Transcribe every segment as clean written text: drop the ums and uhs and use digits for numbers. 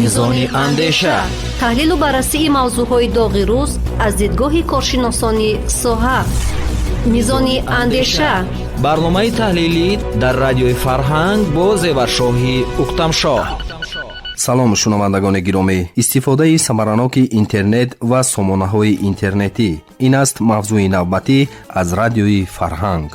Мизони андеша. Таҳлилу баррасии мавзӯъҳои доғи рӯз аз дидгоҳи коршиносони соҳа. Мизони андеша. Барномаи таҳлилӣ дар радиои Фарҳанг бо Зеваршоҳи Уктамшоҳ. Салом, шунавандагони гиромӣ! Истифодаи самараноки интернет ва сомонаҳои интернетӣ — ин аст мавзӯи навбатӣ аз радиои Фарҳанг.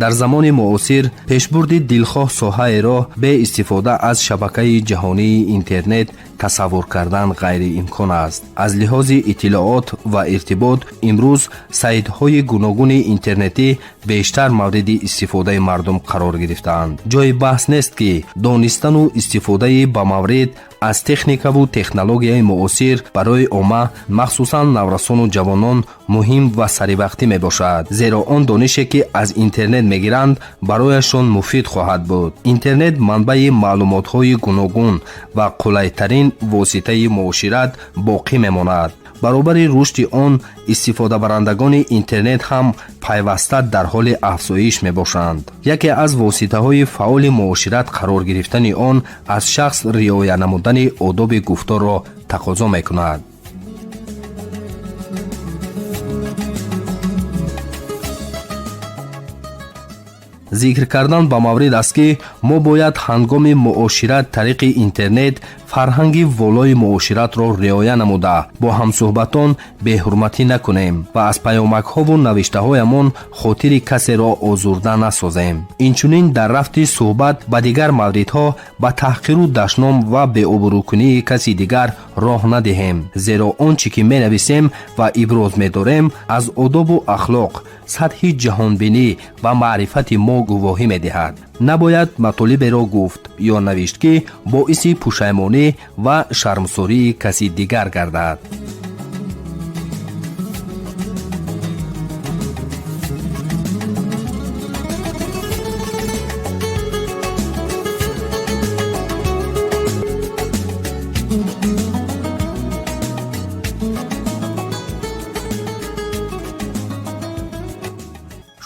Дар замони муосир пешбурди дилхоҳ соҳаеро бе истифода аз шабакаи ҷаҳонии интернет тасаввур кардан ғайриимкон аст. Аз лиҳози иттилоот ва иртибот имрӯз сайтҳои гуногуни интернетӣ бештар мавриди истифодаи мардум қарор гирифтаанд. Ҷои баҳс нест, ки донистану истифодаи ба маврид аз техникаву технологияи муосир барои омма, махсусан наврасону ҷавонон, муҳим ва саривақтӣ мебошад, зеро он донише, ки аз интернет мегиранд, барояшон муфид хоҳад буд. Интернет манбаи маълумотҳои гуногун ва қулайтарин воситаи муошират боқӣ мемонад. Баробари рушди он истифодабарандагони интернет ҳам пайваста дар ҳоли афзоиш мебошанд. Яке аз воситаҳои фаъоли муошират қарор гирифтани он аз шахс риоя намудани одоби гуфторро тақозо мекунад. Зикр кардан ба маврид аст, ки мо бояд ҳангоми муошират тариқи интернет фарҳанги волои муоширатро риоя намуда, бо ҳамсӯҳбатон беҳурматӣ накунем ва аз паёмакҳову навиштаҳоямон хотири касеро озурда насозем. Инчунин дар рафти суҳбат ба дигар мавридҳо ба таҳқиру дашном ва беобрӯкунии каси дигар роҳ надиҳем, зеро он чӣ ки менависем ва иброз медорем, аз одобу ахлоқ, сатҳи ҷаҳонбинӣ ва маърифати мо гувоҳӣ медиҳад. Набояд матолиберо гуфт ё навишт, ки боиси пушаймонӣ ва шармсории каси дигар гардад.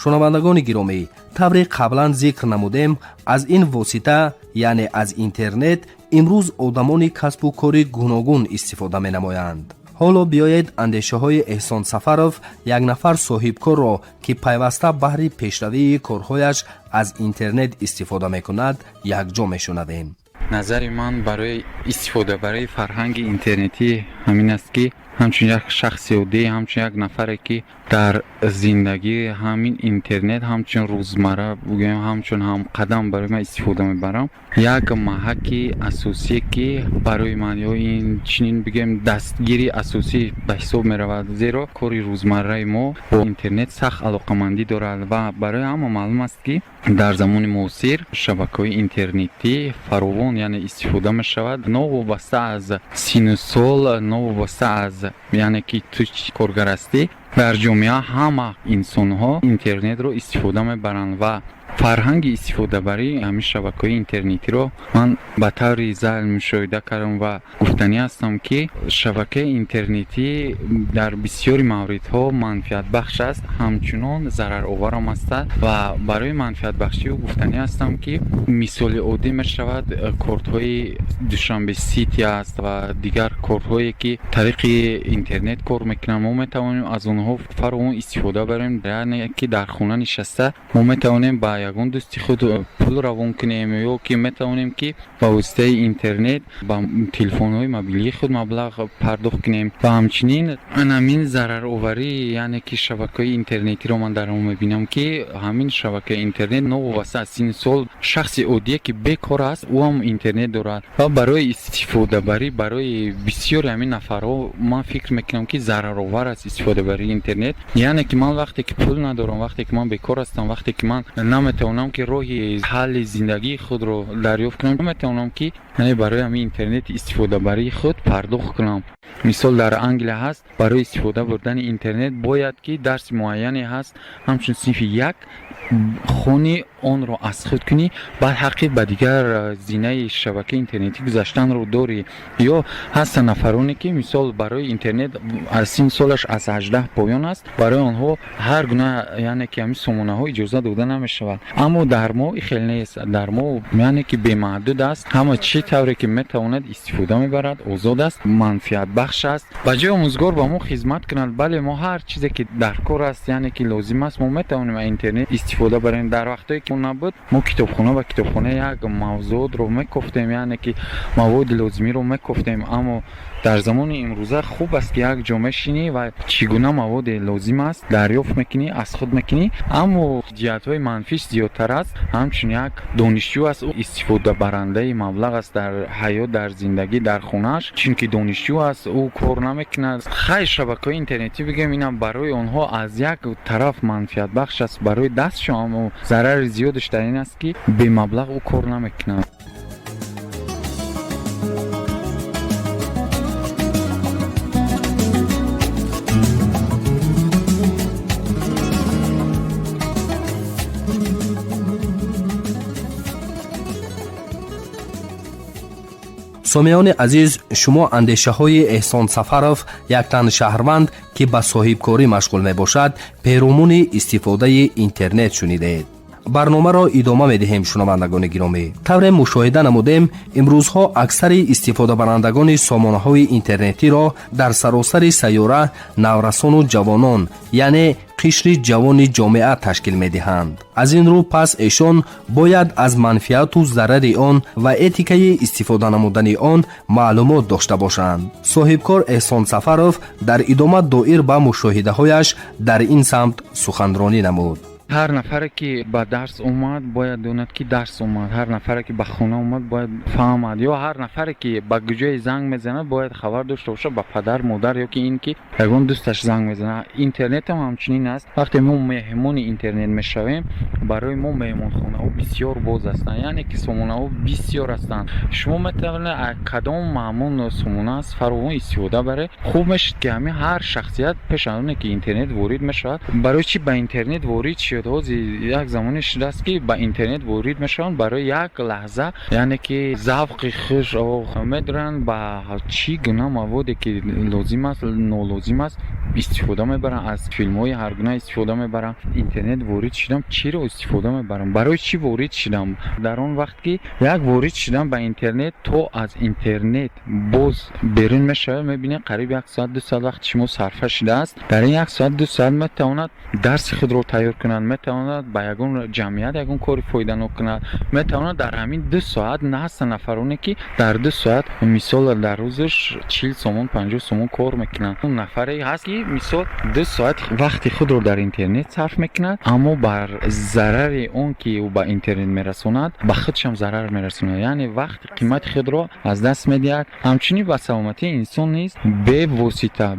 Шунавандагони гиромӣ, тавре қаблан зикр намудем, аз ин восита, яъне аз интернет, имрӯз одамони касбу кори гуногун истифода менамоянд. Ҳоло биёед андешаҳои Эҳсон Сафаров, як нафар соҳибкорро, ки пайваста баҳри пешравии корҳояш аз интернет истифода мекунад, якҷо мешунавем. Назари ман барои истифодабарии фарҳанги интернетӣ ҳамин аст, ки ҳамчун як шахси оддӣ, ҳамчун як нафаре, ки дар зиндагӣ ҳамин интернет ҳамчун рӯзмарра бигӯем, ҳамчун ҳамқадам барои ман истифода мебарам, як маҳаки асосие, ки барои ман ё ин чунин бигӯем, дастгири асосӣ ба ҳисоб меравад, зеро кори рӯзмарраи мо бо интернет сахт алоқамандӣ дорад. Ва барои ҳама маълум аст, ки дар замони муосир шабакаҳои интернетӣ фаровон, яъне истифода мешавад, новобаста аз сину сол, новобаста аз, яъне ки ту чӣ коргар ҳастӣ. Дар ҷомеа ҳама инсонҳо интернетро истифода мебаранд ва фарҳанги истифодабарии ҳамин шабакаҳои интернетиро ман ба таври зайл мушоҳида кардам ва гуфтанӣ ҳастам, ки шабакаи интернетӣ дар бисёри мавридҳо манфиатбахш аст, ҳамчунон зарароварам ҳастад. Ва барои манфиатбахшӣ гуфтанӣ ҳастам, ки мисоли оддӣ мешавад кортҳои Душанбе Сити аст ва дигар кортҳое, ки тариқи интернет кор мекунанд. Мо метавонем аз онҳо фаровон истифода барем, яъне ки дар хона нишаста мо метавонем ба ягон дӯсти худ пул равон кунем ё ки метавонем, ки ба воситаи интернет ба телефонҳои мобилии худ маблағ пардохт кунем. Ва ҳамчунин ҳамин зарароварӣ, яъне ки шабакаҳои интернетиро ман дар он мебинам, ки ҳамин шабакаи интернет новобаста аз синни сол, шахси оддие, ки бекор аст, ӯ ҳам интернет дорад ва барои истифодабарӣ, барои бисёри ҳамин нафарҳо ман фикр мекунам, ки зараровар аст истифодабарии интернет. Яъне ки ман вақте ки пул надорам, вақте ки ман бекор ҳастам, вақте ки ман наметавонам, ки роҳи ҳалли зиндагии худро дарёфт кунам, метавонам, ки яъне барои ҳамин интернет истифодабарии худ пардохт кунам. Мисол, дар Англия ҳаст, барои истифода бурдани интернет бояд ки дарси муайяне ҳаст, ҳамчун синфи як. Хони, онро аз худ кунӣ, баъд ҳаққи ба дигар зинаи шабакаи интернетӣ гузаштанро дорӣ. Ё ҳастанд нафароне, ки мисол барои интернет аз синни солаш аз 18 поён аст, барои онҳо ҳар гуна, яъне ки ҳамин сомонаҳо иҷоза дода намешавад. Аммо дар мо хел нест. Дар мо, яъне ки, бемаҳдуд аст, ҳама чӣ тавре ки метавонад истифода мебарад, озод аст, манфиатбахш аст. Ба ҷои омӯзгор ба мо хизмат кунад. Бале, мо ҳар чизе ки дар кор аст, яъне ки лозим аст, мо метавонем аз интернет истифода барем. Дар вақтое ки набуд, мо китобхона ба китобхона як мавзӯотро мекофтем, яъне ки маводи лозимиро мекофтем. Аммо дар замони имрӯза хуб аст, ки як ҷо мешинӣ ва чӣ гуна маводе лозим аст, дарёфт мекунӣ, аз худ мекунӣ. Аммо ҷиҳатҳои манфиш зиёдтар аст. Ҳамчун як донишҷӯ аст, ӯ истифодабарандаи маблағ аст дар ҳаёт, дар зиндагӣ, дар хонааш, чунки донишҷӯ аст, ӯ кор намекунад. Хайр, шабакаҳои интернетӣ бигӯем, инам барои онҳо аз як тараф манфиатбахш аст барои дастшон, аммо зарари зиёдаш дар ин аст, ки бемаблағ ӯ кор намекунад. Сомиёни азиз, шумо андешаҳои Эҳсон Сафаров, як тан шаҳрванд, ки ба соҳибкорӣ машғул мебошад, перомуни истифодаи интернет шунидед. Барномаро идома медиҳем. Шунавандагони гиромӣ, тавре мушоҳида намудем, имрӯзҳо аксари истифодабарандагони сомонаҳои интернетиро дар саросари сайёра наврасону ҷавонон, яъне қишри ҷавони ҷомеа ташкил медиҳанд. Аз ин рӯ, пас эшон бояд аз манфиату зарари он ва этикаи истифода намудани он маълумот дошта бошанд. Соҳибкор Эҳсон Сафаров дар идома доир ба мушоҳидаҳояш дар ин самт суханронӣ намуд. Ҳар нафаре, ки ба дарс омад, бояд донад, ки дарс омад. Ҳар нафаре, ки ба хона омад, бояд фаҳмад. Ё ҳар нафаре, ки ба ҷое занг мезанад, бояд хабар дошта бошад, ба падар, модар ё ки ин ки ягон дӯсташ занг мезанад. Интернетам ҳамчунин аст. Вақте мо меҳмони интернет мешавем, барои мо меҳмонхонаҳо бисёр боз ҳастанд, яъне ки сомонаҳо бисёр ҳастанд. Шумо метавонед кадом маъмун сомона аст, фаровон истифода баред. Хуб мешуд, ки ҳамин ҳар шахсият пеш аз оне ки интернет ворид мешавад, барои чӣ ба интернет ворид шуд? Ҳозир як замоне шудааст, ки ба интернет ворид мешаванд барои як лаҳза, яъне ки завқи хуш медоранд, ба чӣ гуна маводе ки лозим аст, нолозим аст, истифода мебаранд, аз филмҳои ҳаргуна истифода мебаранд. Интернет ворид шудам, чиро истифода мебарам? Барои чӣ ворид шудам? Дар он вақт ки як ворид шудам ба интернет, то аз интернет боз берун мешавад, мебинед, қариб як соат, 2 соат вақти шумо сарфа шудааст. Дар ин як соат, 2 соат метавонад дарси худро тайёр кунад, метавонад ба ягон ҷамъият ягон кори фоиданок кунад, метавонад дар ҳамин 2 соат. Ҳастанд нафароне, ки дар 2 соат, мисол, дар рӯзаш 40 сомон, 50 сомон кор мекунанд. Нафаре ҳаст, ки мисол 2 соат вақти худро дар интернет сарф мекунад, аммо бар зарари он ки ӯ ба интернет мерасонад, ба худшам зарар мерасонад, яъне вақти қимати худро аз даст медиҳад. Ҳамчунин ба саломатии инсон низ бевосита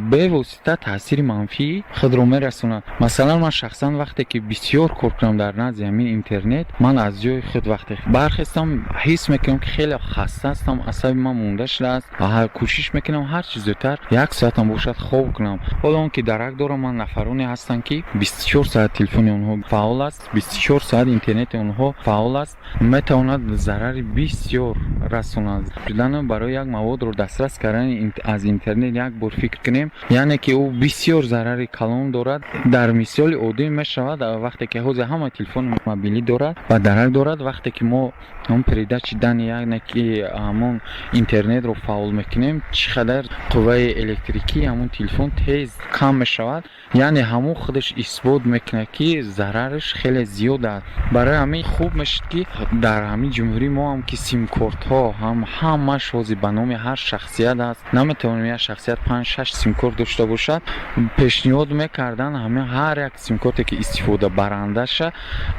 таъсири манфии худро мерасонад. Масалан, ман шахсан вақте ки бисёр кор кунам дар назди ҳамин интернет, ман аз ҷои худ вақте бархестам, ҳис мекунам, ки хеле хаста ҳастам, асаби ман монда шудааст ва кӯшиш мекунам ҳар чӣ зудтар як соатам бошад хоб кунам. Ҳоло он ки дарак дорам, ман нафароне ҳастанд, ки 24 соат телефони онҳо фаъол аст, 24 соат интернети онҳо фаъол аст. Метавонад зарари бисёр расонад. Шудан барои як маводро дастрас кардани аз интернет як бор фикр кунем, яъне ки ӯ бисёр зарари калон дорад. Дар мисоли оддӣ мешавад, вақте ки ҳозир ҳама телефони мобилӣ дорад ва дарак дорад, вақте ки мо ҳамон передачи данных, яъне ки ҳамон интернетро фаъол мекунем, чӣ қадар қувваи электрикии ҳамон телефон тез кам мешавад. Яъне ҳамон худаш исбот мекунад, ки зарараш хеле зиёд аст. Барои ҳамин хуб мешуд, ки дар ҳамин ҷумҳурии мо ҳам ки симкортҳо ҳам ҳамаш ҳозир ба номи ҳар шахсият аст, наметавонем як шахсият панҷ, шаш симкорт дошта бошад. Пешниҳод мекарданд, ҳамин ҳар як симкорте ки истифодабарандаша,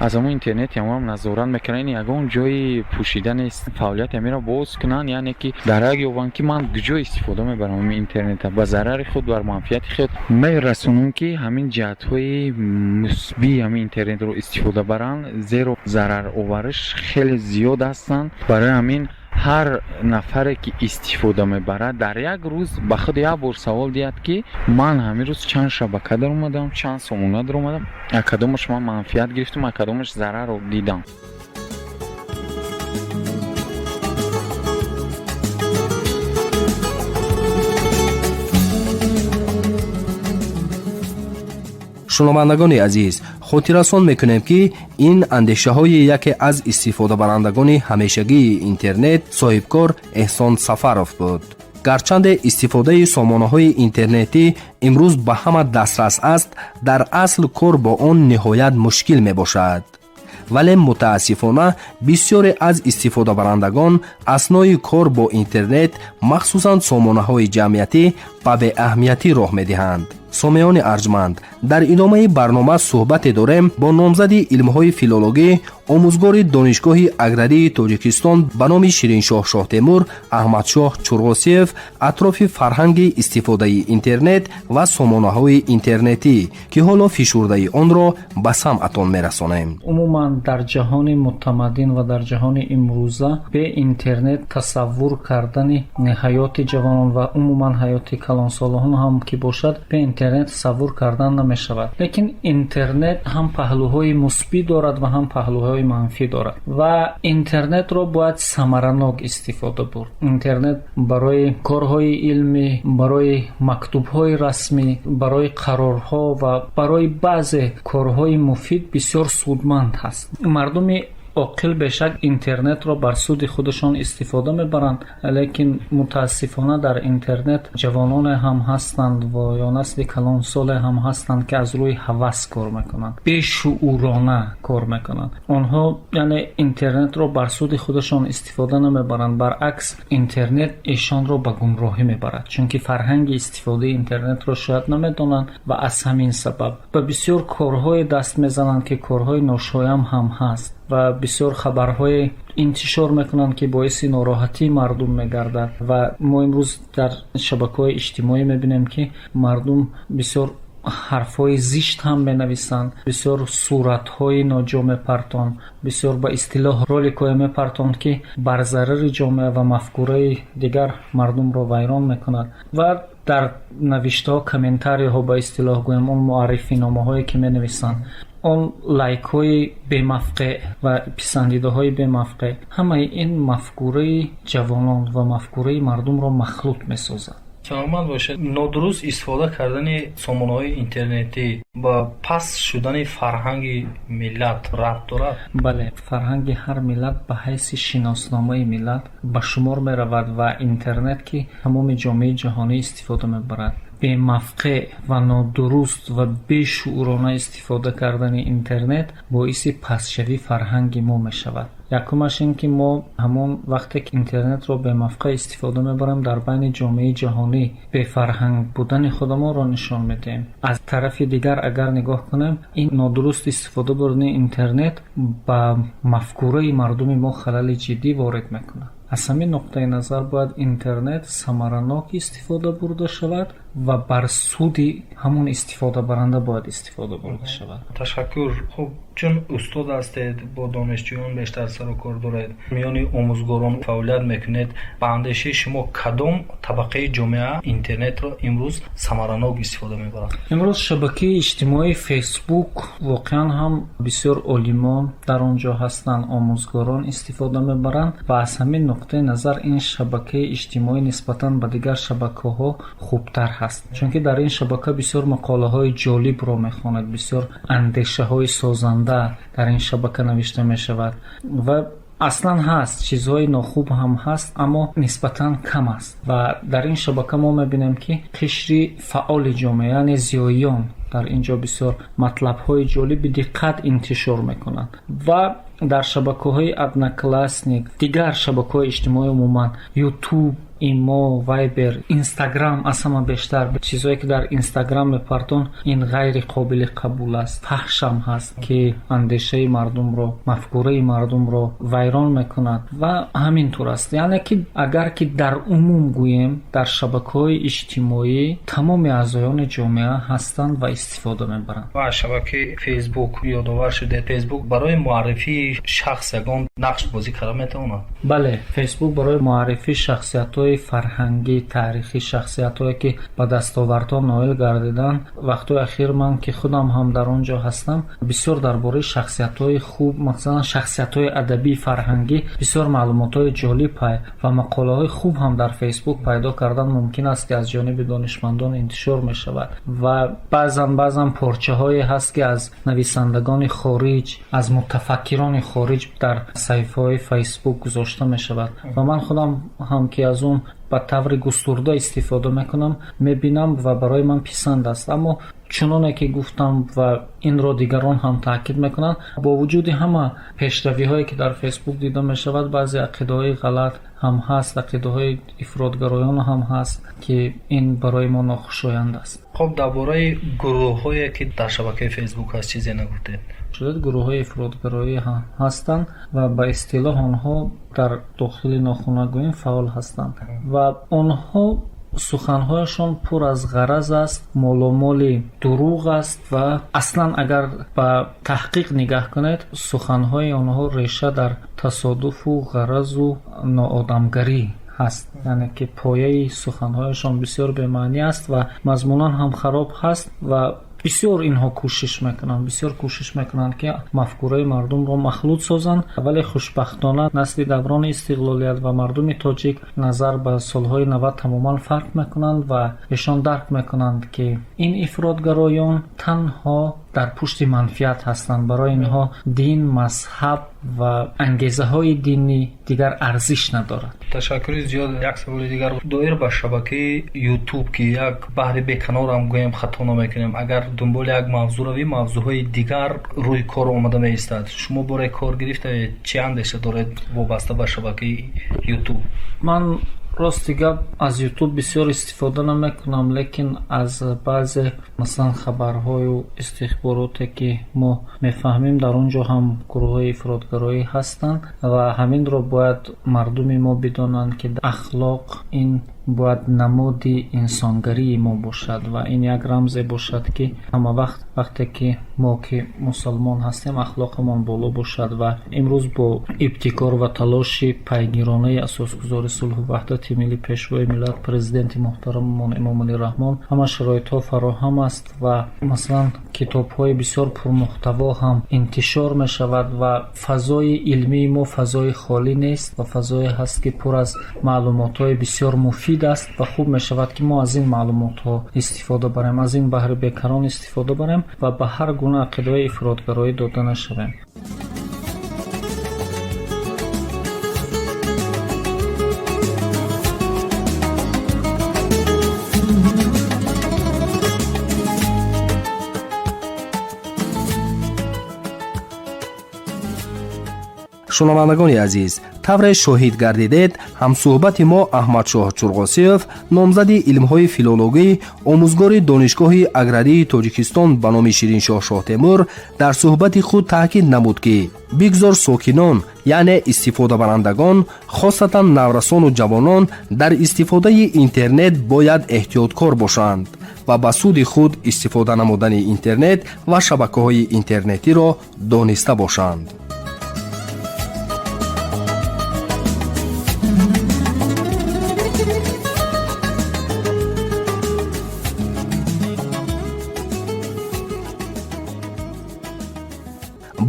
аз ҳамон интернети ҳамонам назорат мекунанд. Ягон ҷои пӯшида нест, фаъолияти ҳаминро боз кунанд, яъне ки дарак ёбанд, ки ман куҷо истифода мебарам ҳамин интернета, ба зарари худ, бар манфиати худ мерасонам, ки ҳамин ҷиҳатҳои мусбии ҳамин интернетро истифода баранд, зеро зараровариш хеле зиёд ҳастанд. Барои ҳамин Ҳар нафаре ки истифода мебарад, дар як рӯз ба худ як бор савол диҳад, ки ман ҳамин рӯз чанд шабака даромадам, чанд сомона даромадам, а кадомаш ман манфиат гирифтам, а кадомаш зарарро дидам. Шунавандагони азиз, хотиррасон мекунем, ки ин андешаҳои яке аз истифодабарандагони ҳамешагии интернет, соҳибкор Эҳсон Сафаров буд. Гарчанде истифодаи сомонаҳои интернетӣ имрӯз ба ҳама дастрас аст, дар асл кор бо он ниҳоят мушкил мебошад, вале мутаассифона бисёре аз истифодабарандагон аснои кор бо интернет, махсусан сомонаҳои ҷамъиятӣ, ба беаҳамиятӣ роҳ медиҳанд. Сомеони арҷманд, дар идомаи барнома суҳбате дорем бо номзади илмҳои филологӣ, омӯзгори Донишгоҳи аграрии Тоҷикистон ба номи Шириншоҳ Шоҳтемур Аҳмадшоҳ Чурғосиев атрофи фарҳанги истифодаи интернет ва сомонаҳои интернетӣ, ки ҳоло фишурдаи онро ба самъатон мерасонем. Умуман, дар ҷаҳони мутамаддин ва дар ҷаҳони имрӯза бе интернет тасаввур кардани ҳаёти ҷавонон ва умуман ҳаёти калонсолон ҳам ки бошад, бе интернет тасаввур кардан намешавад. Лекин интернет ҳам паҳлӯҳои мусбӣ дорад ва ҳам паҳлӯҳои манфӣ дорад ва интернетро бояд самаранок истифода бурд. Интернет барои корҳои илмӣ, барои мактубҳои расмӣ, барои қарорҳо ва барои баъзе корҳои муфид бисёр судманд ҳаст. Мардуми оқил бешак интернетро бар суди худашон истифода мебаранд, лекин мутаассифона дар интернет ҷавононе ҳам ҳастанд ва ё насли калонсоле ҳам ҳастанд, ки аз рӯи ҳавас кор мекунанд, бешуурона кор мекунанд. Онҳо яъне интернетро бар суди худашон истифода намебаранд, баръакс, интернет эшонро ба гумроҳӣ мебарад, чунки фарҳанги истифодаи интернетро шояд намедонанд ва аз ҳамин сабаб ба бисёр корҳое даст мезананд, ки корҳои ношоям ҳам ҳаст, ва бисёр хабарҳое интишор мекунанд, ки боиси нороҳатии мардум мегардад. Ва мо имрӯз дар шабакаҳои иҷтимоӣ мебинем, ки мардум бисёр ҳарфҳои зишт ҳам менависанд, бисёр суратҳои ноҷо мепартонд, бисёр ба истилоҳ роликҳое мепартонд, ки бар зарари ҷомеа ва мафкураи дигар мардумро вайрон мекунад. Ва дар навиштаҳо, комментарияҳо, ба истилоҳ гӯем, он муаррифиномаҳое ки менависанд, он лайкҳои бемавқеъ ва писандидаҳои бемавқеъ, ҳамаи ин мафкураи ҷавонон ва мафкураи мардумро махлут месозад. Саломат бошед. Нодуруст истифода кардани сомонаҳои интернетӣ ба паст шудани фарҳанги миллат рабт дорад? Бале, фарҳанги ҳар миллат ба ҳайси шиносномаи миллат ба шумор меравад ва интернет, ки тамоми ҷомеаи ҷаҳонӣ истифода мебарад, бемавқеъ ва нодуруст ва бешуурона истифода кардани интернет боиси пастшавии фарҳанги мо мешавад. Якумаш ин ки мо ҳамон вақте ки интернетро бемавқеъ истифода мебарем, дар байни ҷомеаи ҷаҳонӣ бефарҳанг будани худамонро нишон медиҳем. Аз тарафи дигар агар нигоҳ кунем, ин нодуруст истифода бурдани интернет ба мафкураи мардуми мо халали ҷиддӣ ворид мекунад. Аз ҳамин нуқтаи назар бояд интернет самаранок истифода бурда шавад ва бар суди ҳамон истифодабаранда бояд истифода бурда шавад. Ташаккур. Хуб, чун устод ҳастед, бо донишҷӯён бештар сару кор доред, миёни омӯзгорон фаъолият мекунед, ба андешаи шумо кадом табақаи ҷомеа интернетро имрӯз самаранок истифода мебарад? Имрӯз шабакаи иҷтимоии Фейсбук воқеан ҳам бисёр олимон дар он ҷо ҳастанд, омӯзгорон истифода мебаранд ва аз ҳамин нуқтаи назар ин шабакаи иҷтимоӣ нисбатан ба дигар шабакаҳо хубтар ҳаст, чунки дар ин шабака бисёр мақолаҳои ҷолибро мехонад, бисёр андешаҳои созанда дар ин шабака навишта мешавад. Ва аслан ҳаст, чизҳои нохуб ҳам ҳаст, аммо нисбатан кам аст. Ва дар ин шабака мо мебинем, ки қишри фаъоли ҷомеа, яъне зиёиён, дар ин ҷо бисёр матлабҳои ҷолиби диққат интишор мекунанд. Ва дар шабакаҳои Одноклассник, дигар шабакаҳои иҷтимоӣ, умуман Ютуб, Имо, Вайбер, Инстаграм, аз ҳама бештар чизҳое ки дар Инстаграм мепартон, ин ғайри қобили қабул аст, фаҳшам ҳаст, ки андешаи мардумро, мафкураи мардумро вайрон мекунад ва ҳамин тур аст. Яъне ки агар ки дар умум гӯем, дар шабакаҳои иҷтимоӣ тамоми аъзоёни ҷомеа ҳастанд ва истифода мебаранд. Ва шабакаи Фейсбук ёдовар шудед. Фейсбук барои муаррифии муаррифии шахс ягон нақш бозӣ карда метавонад? Бале, Фейсбук барои муаррифии шахсиятҳои фарҳангӣ, таърихӣ, шахсиятҳое ки ба дастовардҳо ноил гардиданд. Вақтҳои ахир ман ки худам ҳам дар он ҷо ҳастам, бисёр дар бораи шахсиятҳои хуб, масалан шахсиятҳои адабӣ, фарҳангӣ бисёр маълумотҳои ҷолиб ва мақолаҳои хуб ҳам дар Фейсбук пайдо кардан мумкин аст, ки аз ҷониби донишмандон интишор мешавад. Ва баъзан порчаҳое ҳаст, ки аз нависандагони хориҷ, аз мутафаккирони хориҷ дар саҳифаҳои Фейсбук гузошта мешавад ва ман худам ҳам ки аз он ба таври густурда истифода мекунам, мебинам ва барои ман писанд аст. Аммо чуноне ки гуфтам ва инро дигарон ҳам таъкид мекунанд, бо вуҷуди ҳама пешравиҳое ки дар Фейсбук дида мешавад, баъзе ақидаҳои ғалат ҳам ҳаст, ақидаҳои ифротгароён ҳам ҳаст, ки ин барои мо нохушоянд аст. Хоб, дар бораи гурӯҳҳое ки дар шабакаи Фейсбук ҳаст, чизе нагуфтед. Шудед, гурӯҳҳои ифротгароӣ ҳастанд ва ба истилоҳ онҳо дар дохили нохунагӯем фаъол ҳастанд ва онҳо суханҳояшон пур аз ғараз аст, моломоли дурӯғ аст ва аслан агар ба таҳқиқ нигаҳ кунед, суханҳои онҳо реша дар тасодуфу ғаразу ноодамгарӣ ҳаст, яъне ки пояи суханҳояшон бисёр бемаънӣ аст ва мазмунан ҳам хароб ҳаст. Ва бисёр инҳо кӯшиш мекунанд, бисёр кӯшиш мекунанд, ки мафкураи мардумро махлут созанд, вале хушбахтона насли даврони истиқлолият ва мардуми тоҷик назар ба солҳои 90 тамоман фарқ мекунанд ва эшон дарк мекунанд, ки ин ифротгароён танҳо дар пушти манфиат ҳастанд. Барои инҳо дин, мазҳаб ва ангезаҳои динӣ дигар арзиш надорад. Ташаккури зиёд. Як саволи дигар доир ба шабакаи Ютуб, ки як баҳри беканорам гӯем, хато намекунем, агар дунболи як мавзӯъ равӣ, мавзӯъҳои дигар рӯи кор омада меистад. Шумо бораи кор гирифтаед, чӣ андеша доред вобаста ба шабакаи Ютуб? Ман рости гап аз Ютуб бисёр истифода намекунам, лекин аз баъзе масалан хабарҳою истихбороте ки мо мефаҳмем, дар он ҷо ҳам гурӯҳҳои ифротгароӣ ҳастанд ва ҳаминро бояд мардуми мо бидонанд, ки ахлоқ ин бояд намоди инсонгарии мо бошад ва ин як рамзе бошад, ки ҳама вақт вақте ки мо ки мусалмон ҳастем, ахлоқамон боло бошад. Ва имрӯз бо ибтикор ва талоши пайгиронаи асосгузори сулҳу ваҳдати миллӣ, пешвои миллат, президенти муҳтараммон Эмомалӣ Раҳмон ҳама шароитҳо фароҳам аст ва масалан китобҳои бисёр пурмуҳтаво ҳам интишор мешавад ва фазои илмии мо фазои холӣ нест ва фазое ҳаст, ки пур аз маълумотҳои бисёр муфид аст ва хуб мешавад, ки мо аз ин маълумотҳо истифода барем, аз ин баҳри бекарон истифода барем ва ба ҳар гуна ақидаҳои ифротгароӣ дода нашавем. Шунавандагони азиз, тавре шоҳид гардидед, ҳамсӯҳбати мо Аҳмадшоҳ Чурғосиев, номзади илмҳои филологӣ, омӯзгори Донишгоҳи аграрии Тоҷикистон ба номи Шириншоҳ Шоҳтемур дар суҳбати худ таъкид намуд, ки бигзор сокинон, яъне истифодабарандагон, хосатан наврасону ҷавонон дар истифодаи интернет бояд эҳтиёткор бошанд ва ба суди худ истифода намудани интернет ва шабакаҳои интернетиро дониста бошанд.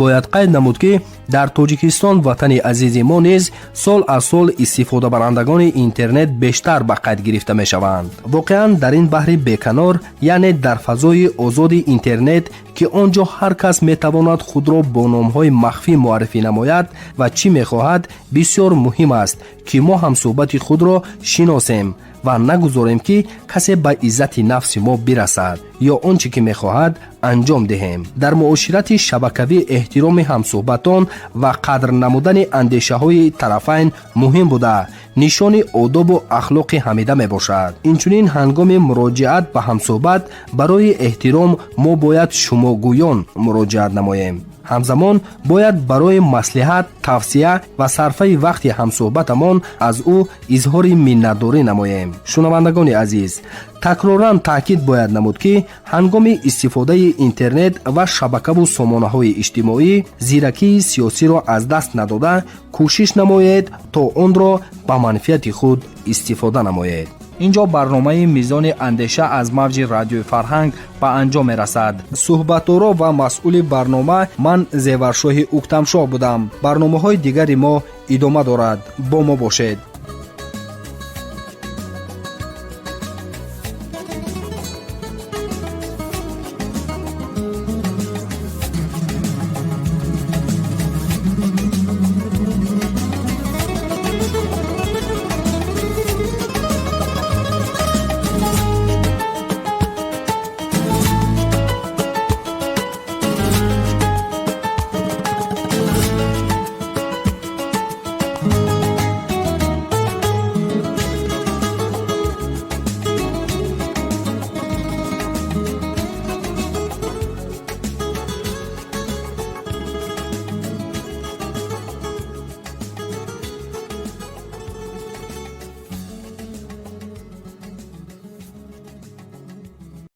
Бояд қайд намуд, ки дар Тоҷикистон, ватани азизи мо низ сол аз сол истифодабарандагони интернет бештар ба қайд гирифта мешаванд. Воқеан, дар ин баҳри беканор, яъне дар фазои озоди интернет, ки он ҷо ҳар кас метавонад худро бо номҳои махфӣ муаррифӣ намояд ва чӣ мехоҳад, бисёр муҳим аст, ки мо ҳамсӯҳбати худро шиносем ва нагузорем, ки касе ба иззати нафси мо бирасад ё он чӣ ки мехоҳад анҷом диҳем. Дар муоширати шабакавӣ эҳтироми ҳамсӯҳбатон ва қадр намудани андешаҳои тарафайн муҳим буда, нишони одобу ахлоқи ҳамида мебошад. Инчунин, ҳангоми муроҷиат ба ҳамсӯҳбат барои эҳтиром мо бояд шумогӯён муроҷиат намоем. Ҳамзамон бояд барои маслиҳат, тавсия ва сарфаи вақти ҳамсӯҳбатамон аз ӯ изҳори миннатдорӣ намоем. Шунавандагони азиз, такроран таъкид бояд намуд, ки ҳангоми истифодаи интернет ва шабакаву сомонаҳои иҷтимоӣ зиракии сиёсиро аз даст надода, кӯшиш намоед, то онро ба манфиати худ истифода намоед. Ин ҷо барномаи «Мизони андеша» аз мавҷи Радиои Фарҳанг ба анҷом мерасад. Суҳбатдоро ва масъули барнома ман, Зеваршоҳи Уктамшоҳ, будам. Барномаҳои дигари мо идома дорад, бо мо бошед.